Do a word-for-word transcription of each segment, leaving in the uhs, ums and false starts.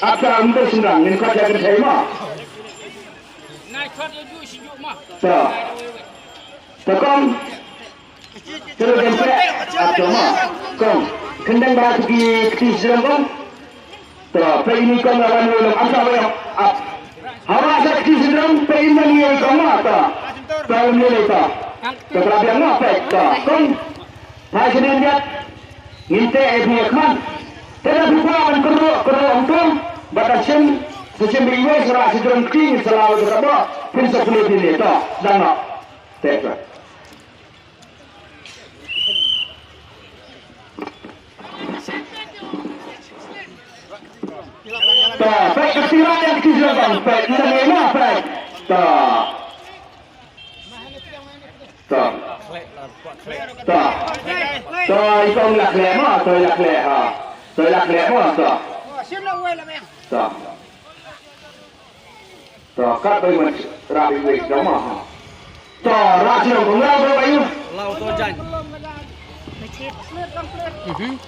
Ap sha ym dei shynrang, ngin khot ïa ka kynthei mo. Nai khot ïa ju shi ju mo. To. To kong. Te lo dei pek. Ap to mo. Kong. Kyndeng ba ki kti shynrang kong. To, pek ini kong la wan lo ap sha ba ap. Hawa sa kti shynrang, pek ini ni kong mo to. To, ni le to. To, ka biang mo pek to. Kong. Phai sha ïing ïat. Ngin teh ïa phi ïa khmat. Te lada phi kwah ban kyrduh, kyrduh hangto. Bad ka shim, sa shim ba iwei sa rah sha jrong kti ngin sa law ïa ka kaba. Phin sa pule phi ne to. Dang noh. Teh to. To, peit ka kti rat ïa ka kti jrong bang, peit. Ïa ne ma peit. To. To. To. To, i kong la khleh mo, to la khleh ha. To la khleh mo, to. To. To, kat bai mat, rah bai bai, jama ha. To, rah sino, kong rah bai bai. Lau to jan. Mhm.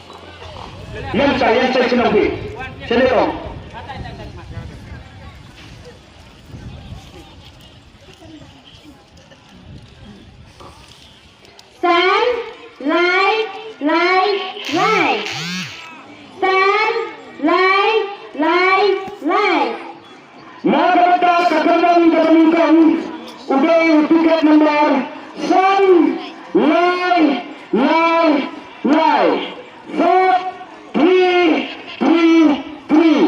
Yan sa, yan sa sino pi. Sino kong. San, lai, lai, lai. San, lai, lai, lai. Na ka bynta ka kyrdan kaba nyngkong, u dei u tiket number san, lai, lai, lai. Four three three three.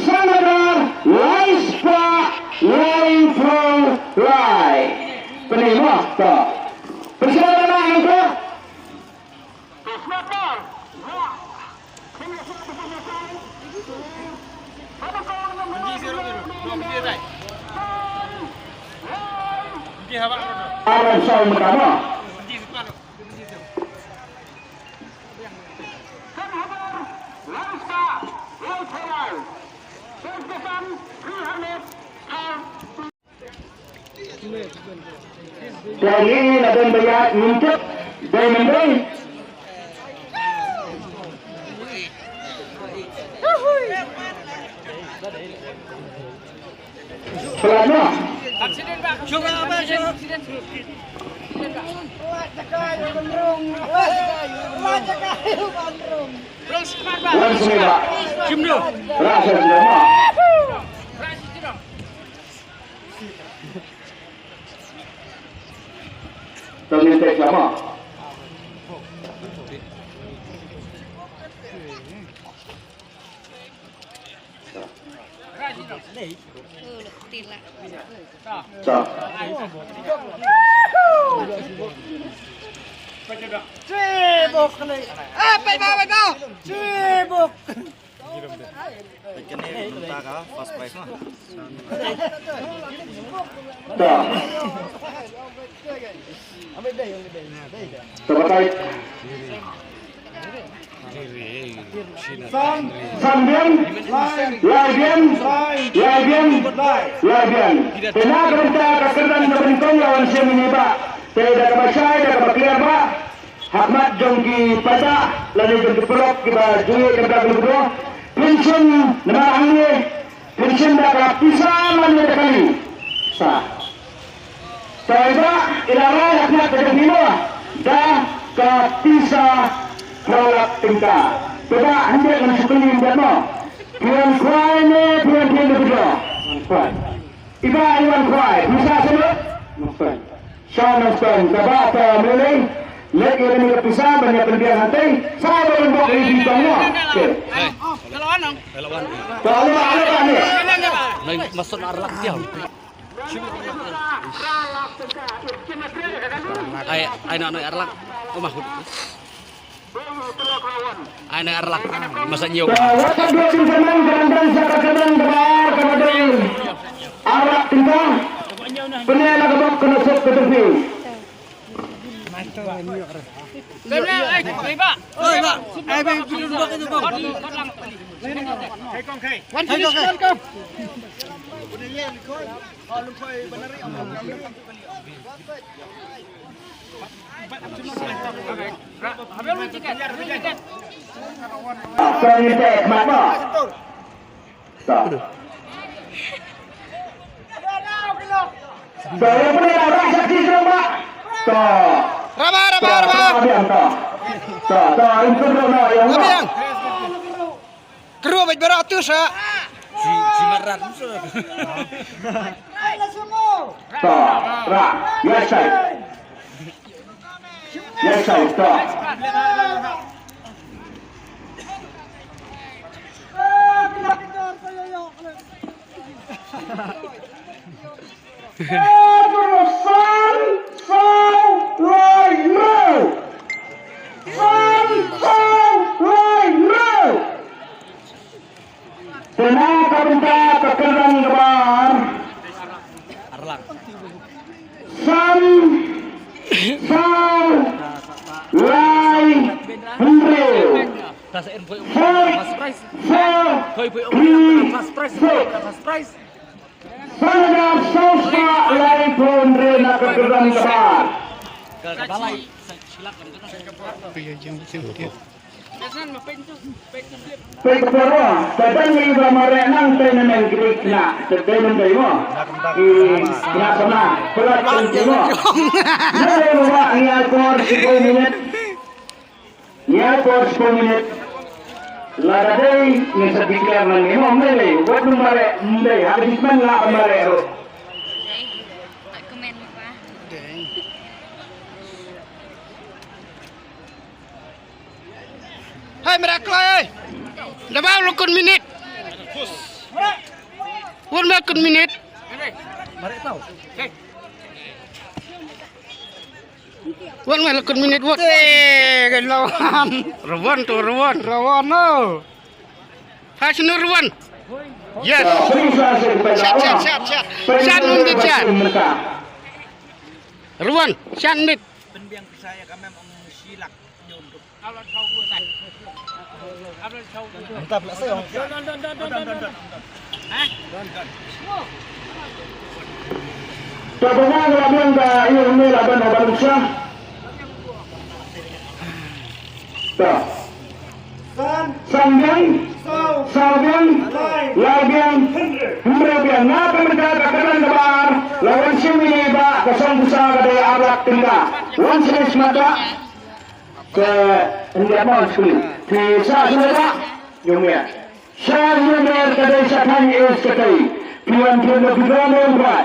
San hajar lai spah laiphew lai. Pynïaid mo to. Pynshai na nangta. Aram saw mutama. Kali ni la don bayat ngintip dei mendei. Pelan lah. Wan sini, Pak. Rasa semua. Tolong cek sama. Sa. Sibuk kali. Ah, pai ba, pai ba. Sibuk. Kane mynta ka first prize ma. Ta. Ta batai. San biang, lai biang, lai biang, lai biang. Te na ka bynta ka kyrdan ka bynta ka wan shem ni ba. Te da kaba shai, da kaba clear ba. Ha khmat jong ki paidbah lane jong ki paralok kiba ju ïeit ka bynta ka bynta. Pynshim namar hangne pynshim da ka pisa lane da ka kali. Sa. Paidbah i la rai ha khmat ka jong phi mo da ka pisa hynriew lak tyngka. Paidbah hynriew ngan shu kylli ym dei mo. Phi wan khwai ne phi wan phi wan da phi dro? Wan khwai. I Bah Iwan Khwai, pisa shano? Nongstoiñ. Sha Nongstoiñ, kaba ta mlei. Leit ïa kane ka pisa ban ïa pynbiang hangtei. Sa ba lyngbok ïa ki tong mo. Okay. Ka la wan, ka la wan. Ka la wan, ka la wan ne. Nai masuk na arlak dia. Ai, ai na noi arlak. Oh, mahut. Ai na arlak. Masa nyew. Ka wat ka dua tin ka nang ka nang sa ka ka nang ka ba ar ka ba dei. Arlak tin ka. Pynïaid la ka bok ka na sop ka tu. Wan sini, wan kong. Kong ite mat ba. Ta. Ta, ïa pynlong ba shakti shnong ba. Ta. Raba, raba, ta, raba. Ta, biang, ta. Ta, ta, im pynlong na, ïa, raba, biang. Kru baj baroh tu sa. Ji, ji marat tu sa. Ta, ra, ïa shai. Ïa shai, ta. San, saw, lai, hynriew. San, saw, lai, hynriew. Te na ka bynta ka kyrdan kaba ar. San, saw, lai, hynriew. Four, four, three, six. San hajar saw spah laiphew hynriew na ka kyrdan kaba ar. Peit ka por mo, te ban ngi ba mareh nang te ne men ki dei kna, te dei men dei mo. I kna sana, pelat kan ki mo. Ne dei mo ba ngi ai por shiphew minit. Ngi ai por shiphew minit. Lada dei ngi sa declare nang ngi mo, ym dei, wat nang mareh, ym dei, ha ka jingkmen nga ban mareh ruh. Hai, mera kloi, eh. Dah bau lukun minit. Wan me lukun minit. Wan me lukun minit, wan. Eh, kan lawan. Rawan tu, rawan. Rawan, oh. Hai, sini rawan. Yes. Shot, shot, shot, shot. Shot nun di shot. Rawan, shot dit. Mynta pula seh ong. Don, don, don, don, don, don. Hah? Don, don. To, pynban la biang ka, ïa, ïa, la ban, ban sha. To. San. San biang. Saw. Saw biang. Lai. Lai biang. Hynriew. Hynriew biang. Na ka bynta ka kyrdan kaba ar, la wan shim ïa i bah ka song pisa ka dei ar lak tyngka. Wan shim ïa i smat bah. Te ynda mon skuli phi sa sngewbha ïa u mer. Sa ïa u mer ka dei sa thaiñ East ka dei. Phi wan phi wan phi wan wan phai.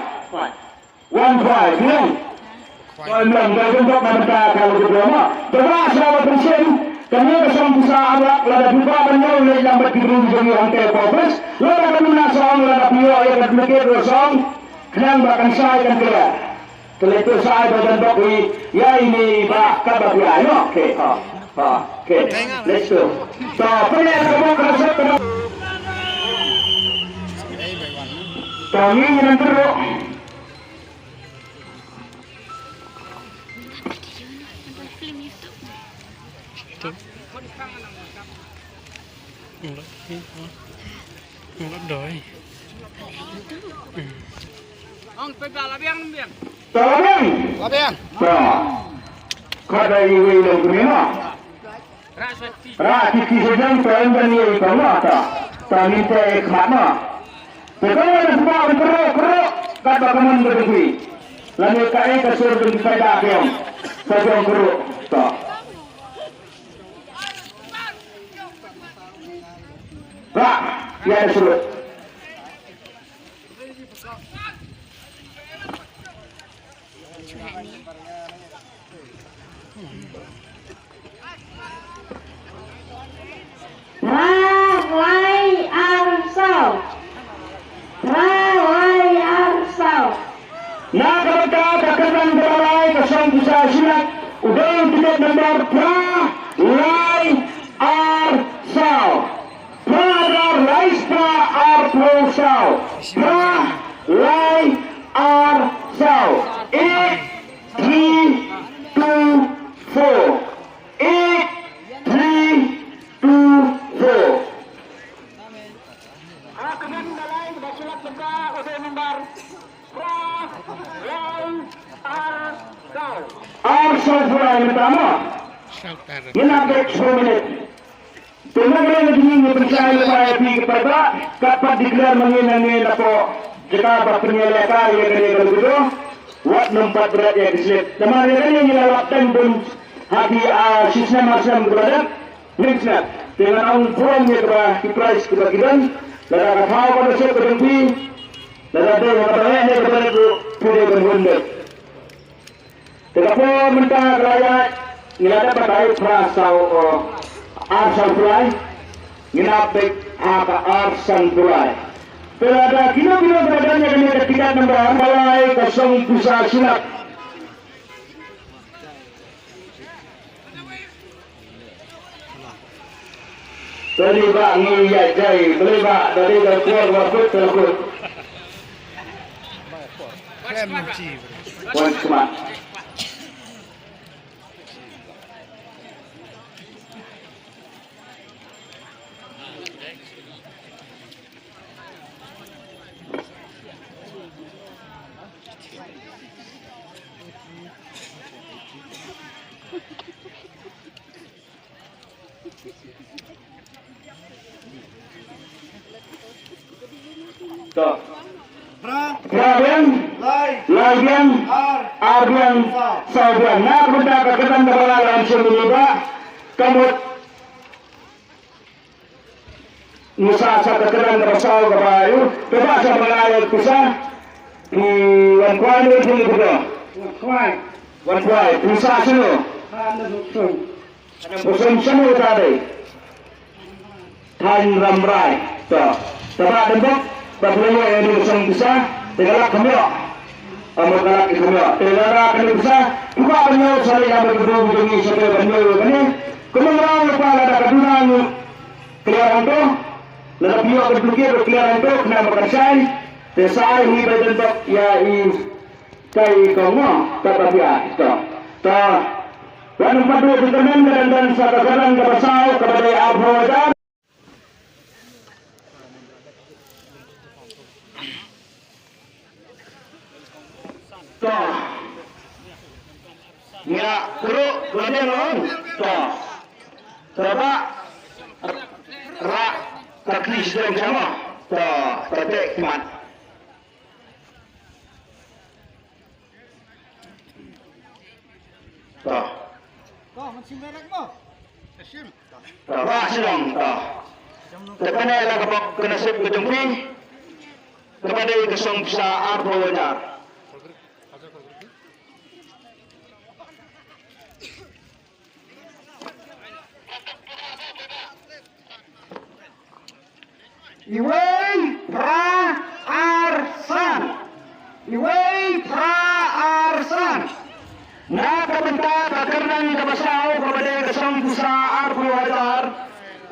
Wan phai phi wan. Wan wan ka jong ka mynta ka lu ka ma. Te ba sa wa pynshim kane ka song pisa ar lak lada phi ba ban ïa u leit lang bad ki briew jong ngi hangtei ka office. Lada ka duna song lada phi ïoh ïa ka duplicate song. Khnang ba kan shai kan clear. Te leit to sa ai ba jan bok ïa ine i bah kaba phi ai noh. Okay, ha. Ha. Okay. Let's go. To pynlong ka bok ka sep ka. To ngi ngi nang teruk. Ong pynba la biang biang. Ta la biang. La biang. Ta. Ka dei iwei long kmie ma. Ra ki ki sejang ta em ban iwei ka ma ta. Ta ni te ek ma ma. Te ka la da sma un kro kro. Ka ba ka mon ka dei. La ni ka ek ka sur dei ka da biang. Ka jong kro. Ta. Ba, ïa da shuh. Phra lai ar saw. Phra lai ar saw. Na ka bynta ka kyrdan kaba lai ka song pisa shi lak, u dei u tiket number phra lai ar saw. Phra hajar lai spah arphew saw. Phra lai ar saw. Eight three two four. Eight three two four. Ar saw pura mynta mo. Ngin update shiphew minit. Te na ka liang jong ngi ngi pynshai lypa ïa phi ki paidbah, kat pat declare ma ngi na ngi na pdeng jaka ba pynïalehkai ïa kane ka luckdraw. Wat nym pat bret ïa ki slip. Namar ïa kane ngi la lap tang bun ha ki, ah, shisnem arsnem kiba la dep. Ning snem te ngan ong burom ïa kaba ki prize kiba ki don. Lada ka thaw ka nusip ka jong phi, lada dei ha kaba heh ne kaba rit ruh, phi dei ban win beit. Te ka por mynta ka la ïaid, ngi la dep batai phra saw, o, ar saw pulai. Ngi nap beit ha ka ar san pulai. Te lada kino kino kiba don ïa kane ka tiket number ar pulai, ka song pisa shilak. Tadi ba ngi ïa jai, beli ba, tadi da kuar ba kut da kut. Wan smat. To. Phra. Phra biang. Lai. Lai biang. Ar. Ar biang. Saw. Saw biang. Na ka bynta ka kyrdan kaba lai la shem ïa ba. Ka mut. Ngi sa sa ka kyrdan kaba saw kaba ïa. Kaba sa ba lai pisa. Phi wan kwai ne phi phi. Wan kwai. Wan kwai. Pisa sino. Ha na sung. Ka nang pyrshang shano ka dei. Thaiñ Rambrai. To. Taba dembok ba pynlong ïa ni song pisa. Te ka lak kham ïoh. Amot ka lak kham ïoh. Te lada ka ni pisa. Phi kwah ban ïoh sa lei lada ka dei ba ngi sa ban ïoh ïa kane. Kumno ngi ong lypa lada ka duna ngi clear hangto. Lada phi ïoh ka duna ki clear hangto khnang ba kan shai. Te sa ai hi ba dembok ïa i Kai ko ngo, ta ba pia, to. To. Wan padu di kemen ka dan dan sa ka kyrdan kaba saw, kaba dei arphew hajar. To. Ngi la kru, dua dia ngon. To. Kaba ra ka kris dong sama. To, to te kimat. To. To, ba shilong, to. Te kane la ka bok ka nasib ka jong phi. Kaba dei ka song pisa arphew hajar. Iwei, phra, ar, san. Iwei, phra, ar, san. Na ka bynta ka kyrdan kaba saw kaba dei ka song pisa arphew hajar.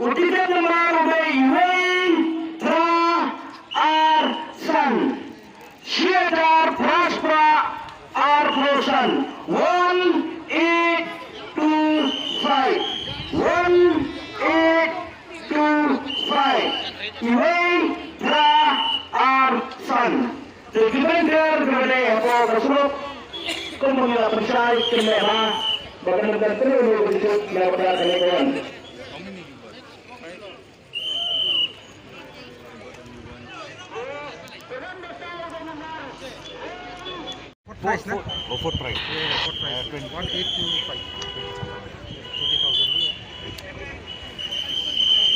U tiket number u dei iwei, phra, ar, san. Shi hajar phra spah arphew san. One eight two five. One eight two five. Iwei, phra, ar, san. Te ki banker kiba dei hapoh ka surok. Kum ba ngi la pynshai kynmaw ba ka nang kan kynnoh ka jingkut na ka bynta kane ka wan. Fourth prize, na? Oh, fourth prize. Yeah, fourth prize. Uh, twenty. One eight two five. Twenty thousand.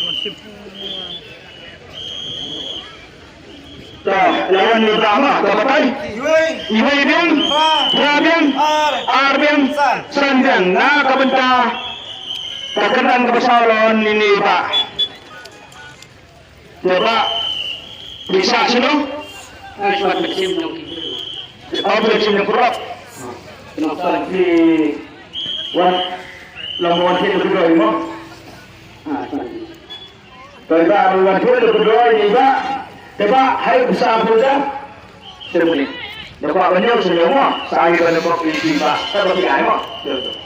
One simple, uh, To, lawan ni Brahma, to batai. Iwei. Iwei biang. Phra. Phra biang. Ar. Ar biang. San. San biang. Na ka bynta ka kyrdan kaba saw lawan ni ni ba. Te ba. Pisa sino? Ai, shuwa ba sim nong ki. Oh, ba sim nong kurap. Nong sa ki wan. Long wan ki kurap mo. Ah, sorry. Te ba wan ki kurap ni ba. Te ba hai pisa pun dah. Sini. Te ba banyak sini mo. Sa ai ba ni ba pisa. Te ba ki ai mo. Betul, betul.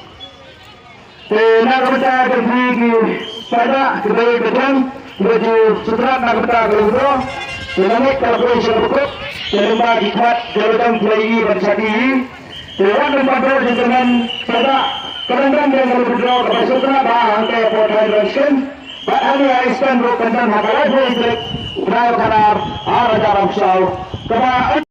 Te na ka bynta ka jong phi ki paidbah kiba ïeit ba don kiba ju sngewtynnat na ka bynta ka luckdraw. Te lane ka la poi sha ka bakut. Te lane ba ki khmat jong ka dang ki la ïohi ban sa ki ïohi. Te wat nym pat dur jingkyrmen paidbah. Ka dang don ka luckdraw kaba sngewtynnat ba hangta hapoh Thaiñ Rang Sken. Bad hangne ha Eastern ruh kan don ha ka laiphew tarik u bnai u Khatar ar hajar arphew saw, kaba